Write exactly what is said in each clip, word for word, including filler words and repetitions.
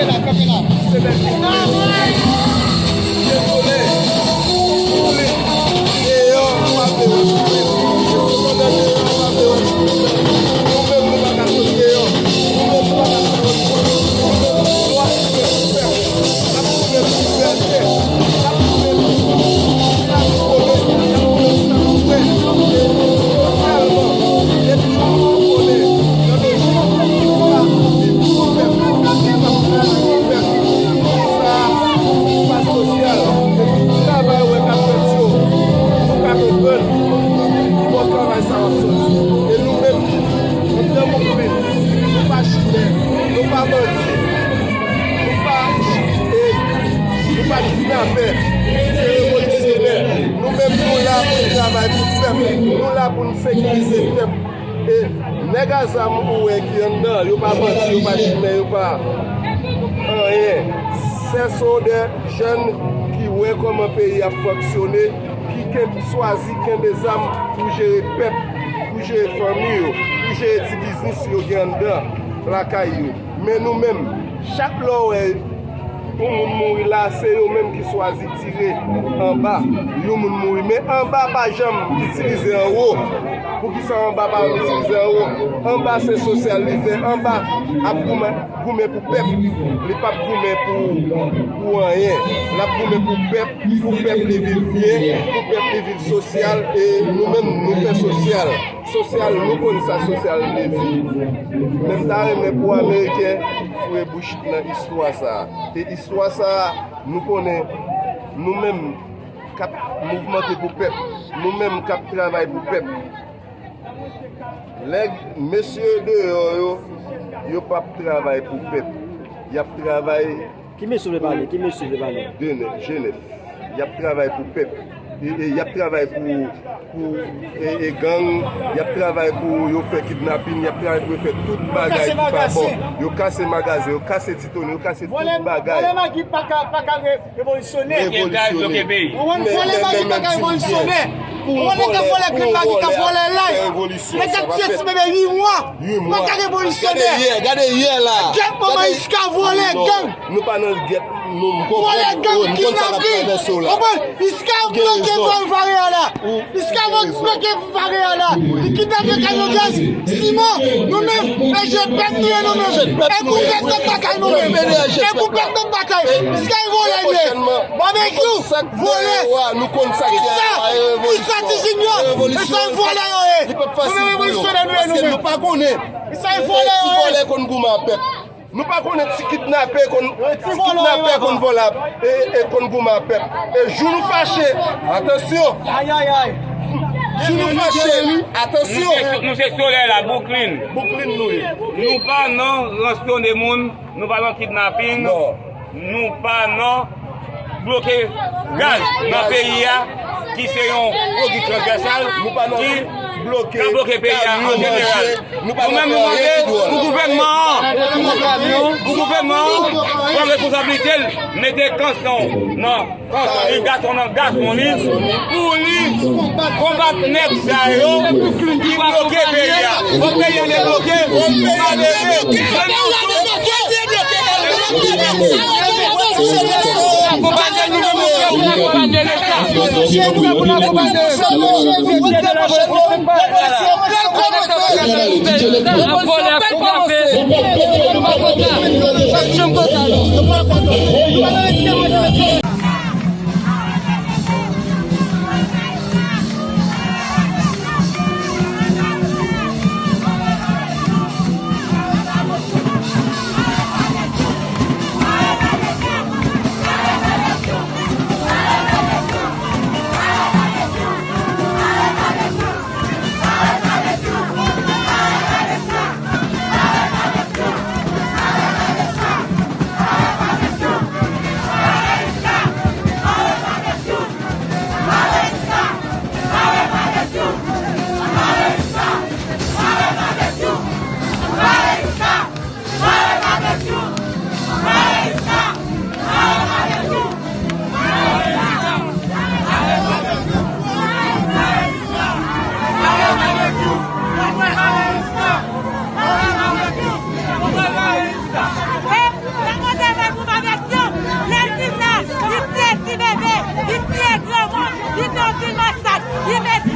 Se lè ki fè. Dezole. Koule. Deyò, nou pa vle wè koule. Se pandan deyò, nou pa vle wè koule. Nou menm, nou pa ka sot deyò. Nou menm, nou pa ka sot deyò. Nou menm, nou ap koule pou pèp. N ap koule pou libète. N ap koule pou sa nou konnen. N ap koule pou sa nou kwè. E sosyalman, depi nou konnen nan lojik, nou pa viv pou pèp, nou pa travay pou pèp. Sa, se pa sosyal. E tout travay ou wè k ap fèt yo, nou ka konprann ki bò travay sa ap soti. E nou menm, anndan Bouklin, nou pa chimè, nou pa bandi, nou pa, e, nou pa kidnapè, se revolisyonè. Nou menm, nou la pou n travay pou pèp, nou la pou n sekirize pèp. E nèg a zam ou wè ki anndan, yo pa bandi, yo pa chimè, yo pa anyen. Se, se de jèn ki wè kòman peyi ap fonksyone, ki ken-, swazi kenbe zam pou jere pèp, pou jere fanmi yo, pou jere ti biznis yo gen anndan lakay yo. Men nou menm, chak lè w wè yon moun mouri la, se yo menm ki swazi tire anba yon moun mouri. Men anba pa janm itilize anwo. Poukisa anba pa janm itilize anwo? Anba se sosyal li fè. Anba ap goumen, goumen pou pèp. Li p ap goumen pou, pou anyen. L ap goumen pou pèp, pou pèp li viv byen, pou pèp li viv sosyal. E nou menm, nou fè sosyal. Sosyal, nou konn sa sosyal vle di. Men m ta renmen pou Ameriken foure bouch nan istwa sa a. E istwa sa a, nou konnen, nou menm k ap mouvmante pou pèp, nou menm k ap travay pou pèp. Nèg, mesye deyò yo, yo p ap travay pou pèp. Y ap travay Ki mesye w vle pale? Ki mesye w vle pale? De nèf, G nèf. Y ap travay pou pèp. E, e, y ap travay pou, pou, e, e, gang. Y ap travay pou yo fè kidnapin. Y ap travay pou yo fè tout bagay ki pa bon. Yo kase magazen, yo kase Ti Tony, yo kase tout bagay. Vòlè magi pa ka, pa ka re-, revolisyonè. Revolisyonè. Ou konprann? Vòlè magi pa ka revolisyonè. Ou konprann? Nèg k ap vòlè grenn magi k ap vòlè lay. Nèg k ap tiye ti bebe uit mwa. Pa ka revolisyonè. Gade yè, gade yè la. Kèk moman Iska vòlè gang. Nou pa nan gèt, nou, m konprann, m konn sa k ap travèse w la. Konprann? Iska bloke vòl vare a la. Iska bloke vare a la. Li kidnape kamyon gaz. Siman, nou menm, e je pèp nou ye nou menm. E pou pèp n ap batay nou menm. E pou pèp n ap batay. Iska vòlè nou ye. Babekyou, vòlè. Nou konn sa k gen la, e revolisyon. Kisa? Kisa ti Junior? E sa vòlè yo ye. Nou menm revolisyonè nou ye nou menm. Paske nou pa konnen. Kisa vòlè yo ye? Ti vòlè konn goumen ak pèp. Nou pa konnen ti kidnapè konn, ti kidnapè konn vòlè, e, e konn goumen ak pèp. E jou nou fache, atansyon. Jou nou fache, atansyon. Nou se, nou se solèy la, Bouklin. Bouklin nou ye. Nou pa nan ransyone moun, nou pa nan kidnapin. Non. Nou pa nan bloke gaz nan peyi a, ki se yon pwodui transvèsal ki ka bloke peyi a an jeneral. Nou menm, nou mande pou gouvènman an, pou gouvènman an pran responsablite l, mete kanson nan kanson li, gason nan gason li, pou li konbat nèg sa yo ki bloke peyi a. Fòk peyi a debloke, fòk peyi a debloke.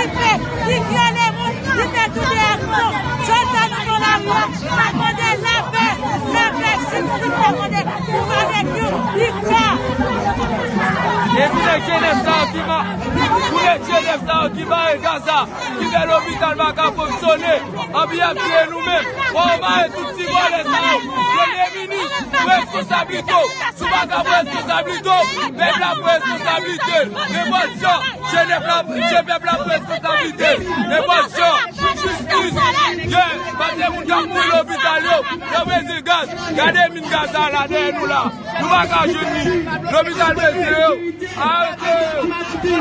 Li kreye lemonn, li fè tou de aksyon. Jodi a nou nan lari a, n ap mande lapè, lapè, jistis n ap mande pou babekyou, Iska. E pou nèg jenès sa yo ki ma-, pou nèg jenès sa yo ki mare Gaza, ki fè lopital pa ka fonksyone, anpi y ap tiye nou menm. Fò yo mare tout ti vòlè sa yo. Premye minis, pran responsablite w. Si w pa ka pran responsablite w, pèp la pran responsablite l. Nenpòt jan, Jenèf la, Jenèf la pran responsablite l. Nenpòt jan, jistis. Yeah, pa gen moun k ap mouri lopital yo. Yo bezwen gaz. Gade min gaz la, la dèyè nou la. Nou pa ka jwenn li. Lopital bezwen yo. Arete yo.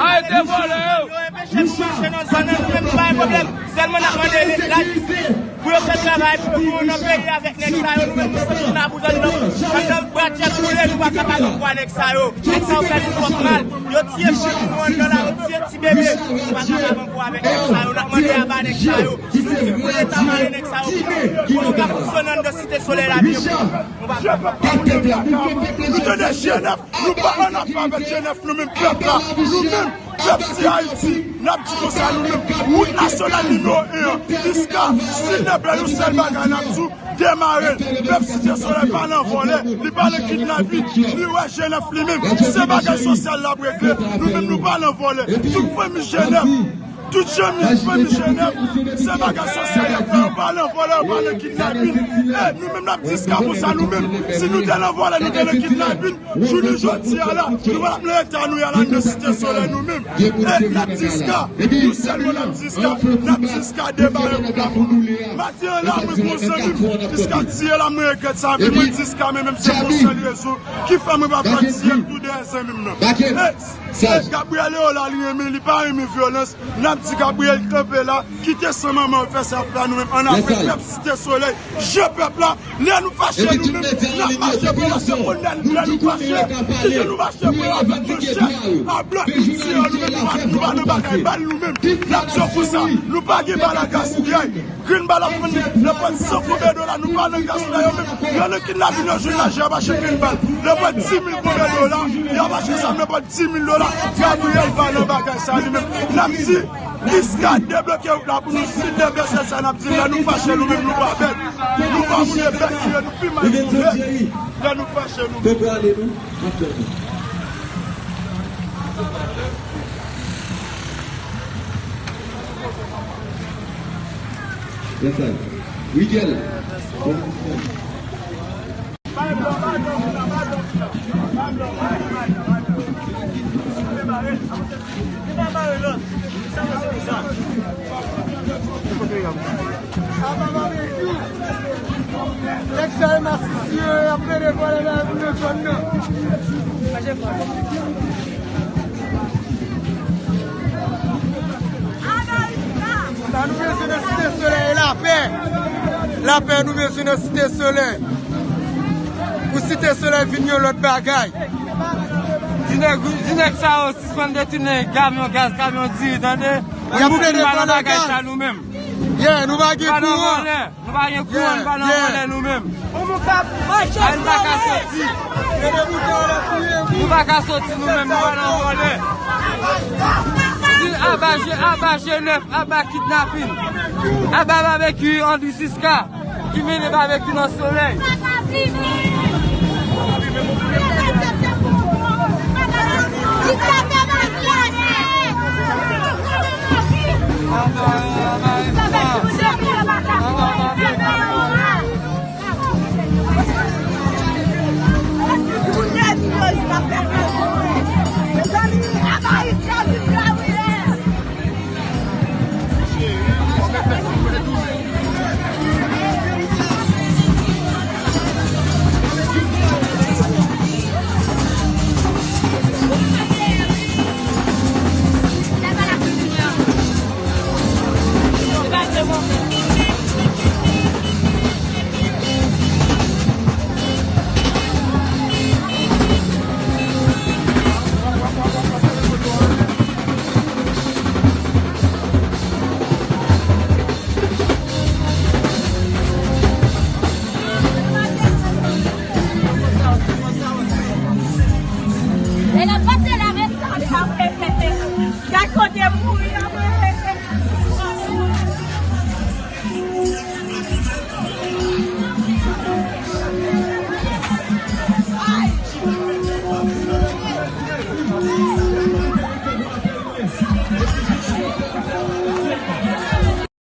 Arete vòlè yo. Enpeche nou mache nan zòn nan, nou menm nou pa gen pwoblèm. Sèlman n ap mande lajistis pou yo fè travay pou yo nan peyi avèk nèg sa yo. Nou menm nou soti nan bouzòn nan, anndan bratjè koule, nou pa kapab ankò a nèg sa yo. Nèg sa yo fè nou twòp mal. Yo tiye fanmi nou anndan la, yo tiye ti bebe. Nou pa kapab ankò avèk nèg sa yo. N ap mande aba nèg sa yo. Nou di pou Leta mare nèg sa yo pou nou ka fonksyone anndan Site Solèy la byen pou nou. Nou pa kapab. Nou tande Jenèf. Nou pa ann afè avèk Jenèf, nou menm pèp la, nou menm pèp Ti Ayiti, n ap di konsa nou menm, wout nasyonal nimewo en an, jiska Silvèplè, yon sèl bagay n ap di w, demare l. Pèp Site Solèy pa nan vòlè, li pa nan kidnapin, li wè Jenèf li menm, se bagay sosyal l ap regle, nou menm nou pa nan vòlè. Tout fanmi Jenèf, tout fanmi, fanmi Jenèf, se bagay sosyal y ap fè, yo pa nan vòlè, yo pa nan kidnapin. E nou menm n ap di jiska pou sa nou menm, si nou te nan vòlè, nou te nan kidnapin, jounen jodi a la, nou pa t ap nan eta nou ye a la nan Site Solèy nou menm. E n ap di jiska, yon sèl mo n ap di jiska, n ap di jiska demare wout la pou nou. Maten an la, mwen gen yon zanmi m, jiska tiye la, mwen regrèt sa, men mwen di jiska, men menm se pou sèl rezon ki fè mwen pa fè tiye m tou dèyè zanmi m nan. E, e Gabriel Eola, li renmen, li pa renmen vyolans. N ap di Gabriel kanpe la, kite san manman w fè sa ap la nou menm. Ann afè pèp Site Solèy, je pèp la, lè nou fache nou menm, n ap mache pou mache pou lè, lè nou fache, kite nou mache pou yo avèk manchèt, a blòk nou tiye yo, nou menm nou pa, nou pa nan bagay bal nou menm. N ap di yo konsa, nou pa gen bal a gaspiyay. Grenn bal ap vann nenpòt san konbyen dola, nou pa nan gaspiyay yo menm. Yo nan kidnapin yo jwenn lajan, y ap achte grenn bal. Nenpòt dis mil konbyen dola, y ap achte zam nenpòt dis mil dola, Gabriel pa nan bagay sa li menm. N ap di, jiska debloke wout la pou nou, si te vle sèl sa n ap di, lè nou fache nou menm nou pa bèt. Nou pa moun e bèt, nou pi mal pou bèt. Lè nou fache nou menm. Yes, sir. Miguel. Nèg sa yo masisi yo, y ap plede vòlè nan zòn nan. Sa nou bezwen nan Site Solèy, lapè. Lapè nou bezwen nan Site Solèy. Pou Site Solèy vin yon lòt bagay. Di nèg, di nèg sa yo sispann detounen kamyon gaz, kamyon diri, tande? Y ap plede vòlè gaz. Nou pa gen kouran. Nou pa gen kouran, nou pa nan vòlè nou menm. Ay, nou pa ka soti. Nou pa ka soti nou menm, nou pa nan vòlè. Di aba Je-, aba Jenèf, aba kidnapin. Aba babekyou Andri Siska ki mennen babekyou nan solèy. Gad kote mouri an.